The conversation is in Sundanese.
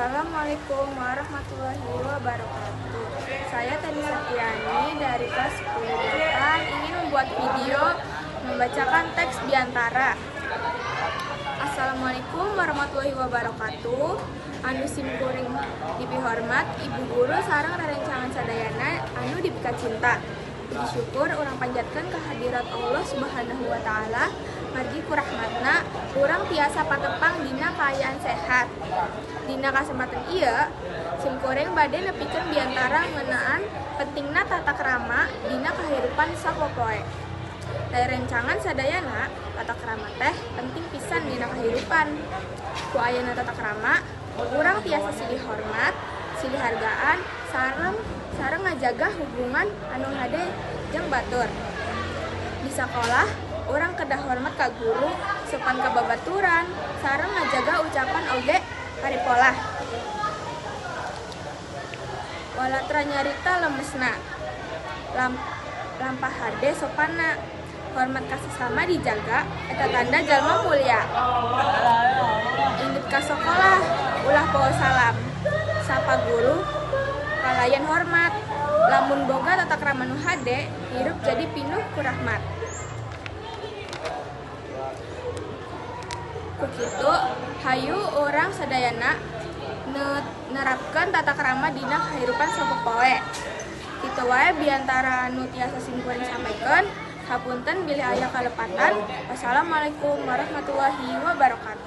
Assalamualaikum warahmatullahi wabarakatuh. Saya Tani Septiani dari kelas 10 Delta ingin membuat video membacakan teks biantara. Assalamualaikum warahmatullahi wabarakatuh. Anu simkuring dipihormat ibu guru sareng rerencangan sadayana anu dipika cinta. Puji syukur urang panjatkeun kehadirat Allah Subhanahu wa taala, margi ku rahmatna urang tiasa patepang dina kaayaan sehat. Dina kasempatan ieu simkuring bade nepikeun biantara ngeunaan pentingna tata krama dina kahirupan sapopoe. Rerencangan sadayana, tata krama teh penting pisan dina kahirupan. Ku ayana tata krama, urang tiasa silih hormat, silih hargaan, sareng sareng ngajaga hubungan anu hade jeung batur. Di sakolah, urang kedah hormat ka guru, sopan ka babaturan, sareng ngajaga ucapan oge paripolah. Walatra nyarita lemesna, lampah hade sopanna, hormat ka sesama dijaga, eta tanda jalma mulia. Indit ka sakolah, ulah poho salam, sapa guru, kalayan hormat. Lamun boga tata krama nu hade, hirup jadi pinuh ku rahmat. Ku kitu, hayu urang sadayana nerapkeun tata krama dina kahirupan sapopoe. Kitu wae biantara nu tiasa simkuring sampaikan. Hapunten bilih aya kalepatan. Wassalamualaikum warahmatullahi wabarakatuh.